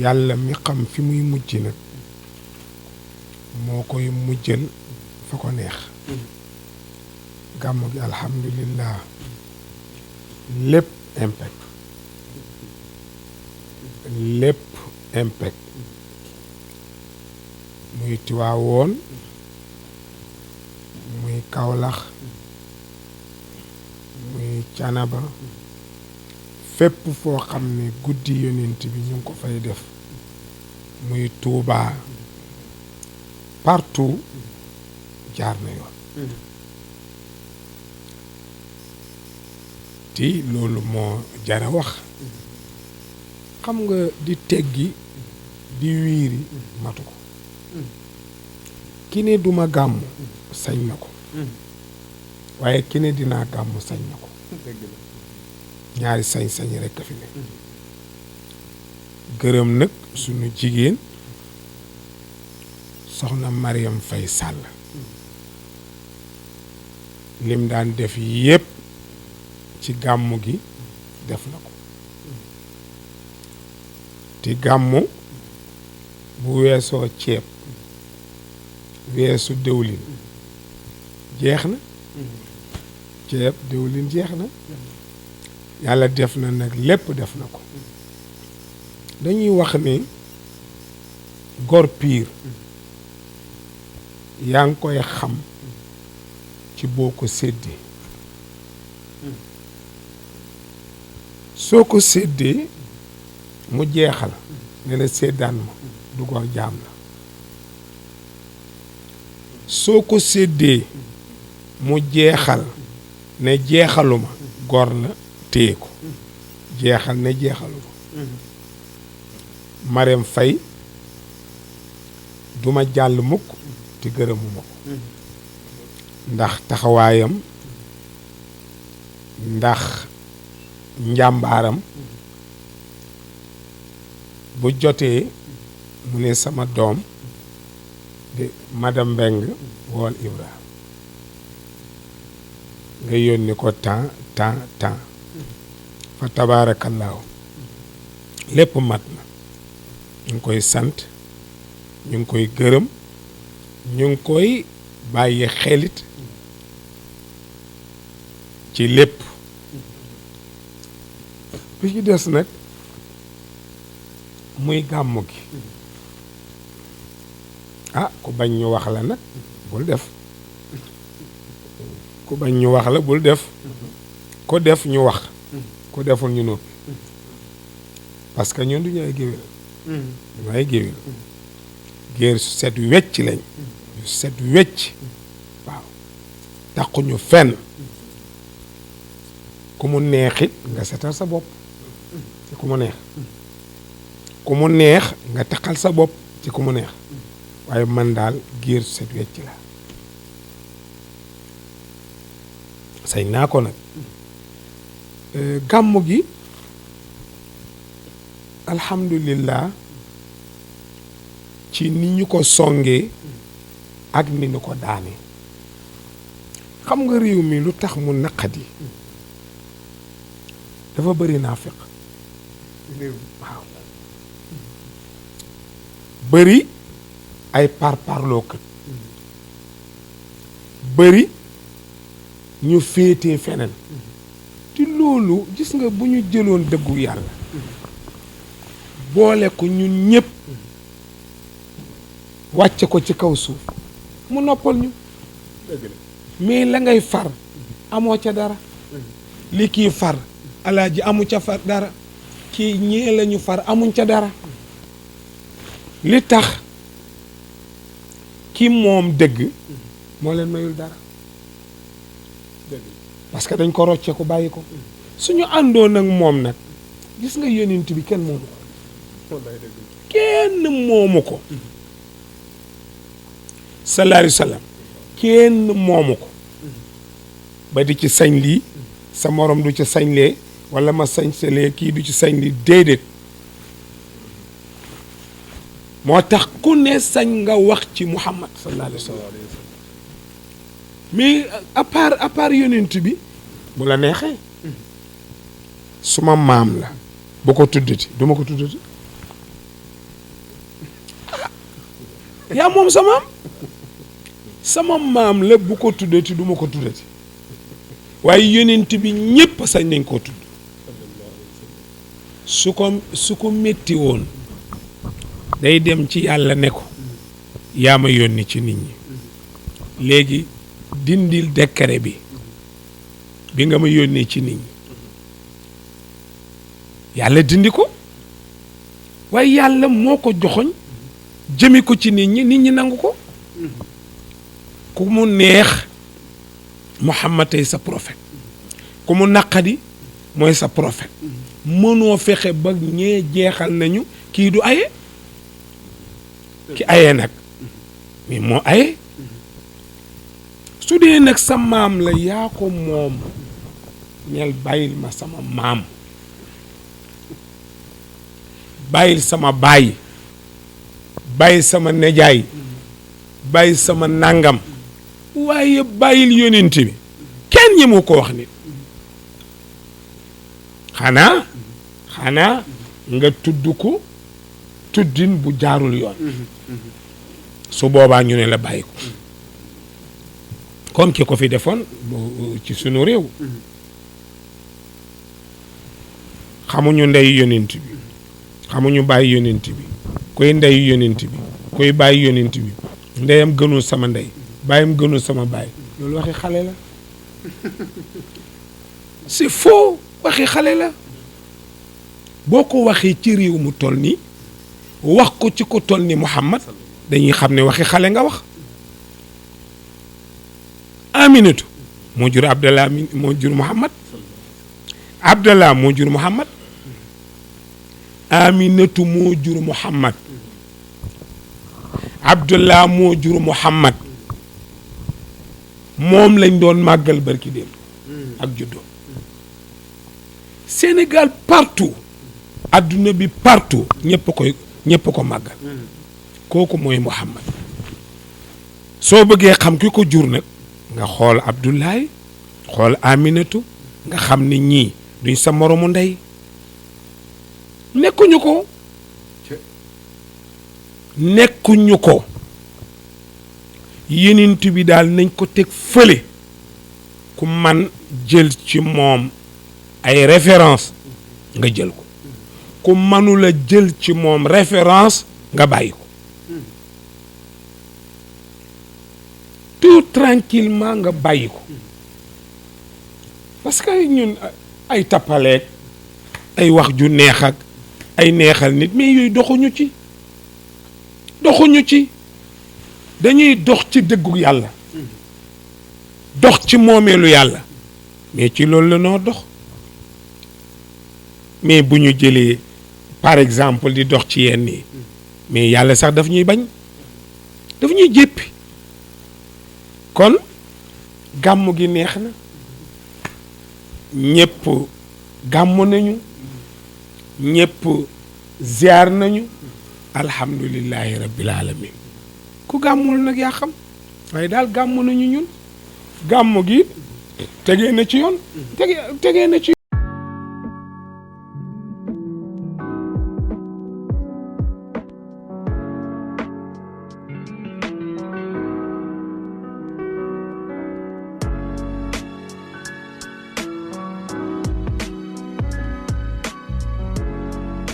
yàlla mi xam fi muy mujj nag moo koy mujjal fa ko neex gàmmu gi alhamdulillah lépp impact muy Tiwaawoon muy Kawlax muy Canaba fépp foo xam ne guddi yonent bi ñu ngi ko fay def muy Tuubaa partout jaar na yoon ti loolu moo jara wax xam nga di teggi di wiiri matu ko ki ne duma gàmmu sañ na ko waaye ki ne dinaa gàmmu sañ na ko ñaari sañ-sañ rekk a fi ne gërëm nag sunu jigéen soxna Mariam Faye Sall lim daan def yépp ci gàmmu gi def na ko te gàmmu bu weesoo ceeb weesu dëwlin jeex na ceeb dëwlin jeex na yàlla def na nag lépp def na ko dañuy wax ni gor piir yaa ngi koy xam ci boo ko séddee soo ko séddee mu jeexal ne la séddaan ma du gor jaam la soo ko séddee mu jeexal ne jeexaluma gor la téye ko jeexal ne jeexaluma Marème Faye duma jàll mukk te gërëmuma ko ndax taxawaayam ndax njàmbaaram bu jotee mu ne sama doom de madame Mbeng wool Ibra nga yónni ko temps fa tabaarakallaahu lépp mat na ñu ngi koy sant ñu ngi koy gërëm ñu ngi koy bàyyi xelit ci lépp bi ci des nag muy gàmmu gi ku bañ ñu wax la nag bul def ku bañ ñu wax la bul def ko def ñu wax ku deful ñu noppi parce que ñun duñu ay géwél duñu ay géwél géer su set wecc lañ su set wecc waaw taquñu fenn ku mu neexit nga setal sa bopp ci ku mu neex ku mu neex nga taqal sa bopp ci ku mu neex waaye man daal géer su set wecc la sañ naa ko nag gàmmu gi alhamdulillah ci ni ñu ko songee ak ni ñu ko daane xam nga réew mi lu tax mu naqadi dafa bëri naafiq waaw bëri ay parparlookat bëri ñu féetee feneen te loolu gis nga bu ñu jëloon dëggu yàlla boole ko ñun ñëpp wàcce ko ci kaw suuf mu noppal ñu mais la ngay far amoo ca dara li kii far alaaji amu ca far dara kii ñee la ñu far amuñ ca dara li tax ki moom dëgg moo leen mayul dara parce que dañ ko rocce ko bàyyi ko suñu àndoon ak moom nag gis nga yonent bi kenn moomu ko kenn moomu ko sallallahu alayhi wa sallam kenn moomu ko ba di ci sañ lii sa morom du ci sañ lee wala ma sañ lee kii du ci sañ lii déedéet moo tax ku ne sañ nga wax ci Muhammad sallallahu alayhi wa sallam mais à part yonent bi bu la neexee suma maam la bu ko tuddati du ma ko tuddati yaa moom sa maam sama maam la bu ko tuddati du ma ko tuddati waaye yonent bi ñépp sañ nañ koo tudd su ko métti woon day dem ci yàlla ne ko yaa ma yónni ci nit ñi léegi dindil décret bi nga ma yónnee ci nit ñi yàlla dindi ko waaye yàlla moo ko joxoñ jëme ko ci nit ñi nangu ko ku mu neex Muhammad tey sa prophète ku mu naqadi mooy sa prophète mënoo fexe ba ñee jeexal nañu kii du aye ki aye nag mais moo aye su dee nag sa maam la yaa ko moom ñel bàyyil ma sama maam bàyyil sama baay bàyyil sama nejaay bàyyil sama nangam waaye bàyyil yonent bi kenn ñi mu ko wax nit xanaa nga tudd ko tuddin bu jaarul yoon su boobaa ñu ne la bàyyi ko comme ki ko fi defoon ci sunu réew xamuñu ndey yonent bi xamuñu bàyyi yonent bi koy ndey yonent bi koy bàyyi yonent bi ndeyam gënul sama ndey bàyyam gënul sama baay loolu waxi xale la c'est faux waxi xale la boo ko waxee ci réew mu toll nii wax ko ci ko toll ni Muhammad dañuy xam ne waxi xale nga wax Aminatu moo jur Abdallah moo jur Muhammad Abdallah moo jur Muhammad Aminatu moo jur Muhammad Abdallah moo jur Muhammad moom lañ doon màggal barki démb ak juddoo Sénégal partout adduna bi partout ñëpp ko màggal kooku mooy Muhammad soo bëggee xam ki ko jur nag nga xool Abdoulaye xool Aminatu nga xam ne ñii duñ sa moromu ndey nekkuñu ko yenent bi daal nañ ko teg fële ku man jël ci moom ay référence nga jël ko ku manula jël ci moom référence nga bàyyi ko tout tranquillement nga bàyyi ko parce que ñun ay tappaleeg ay wax ju neex ak ay neexal nit mais yooyu doxuñu ci dañuy dox ci dëggu yàlla dox ci moomeelu yàlla mais ci loolu la noo dox mais bu ñu jëlee par exemple di dox ci yenn yi mais yàlla sax daf ñuy bañ daf ñuy jéppi kon gàmmu gi neex na ñëpp gàmmu nañu ñëpp ziar nañu alhamdulillahi rabbil alamin ku gàmmul nag yaa xam waaye daal gàmmu nañu ñun gàmmu gi tegee na ci yoon tegee na ci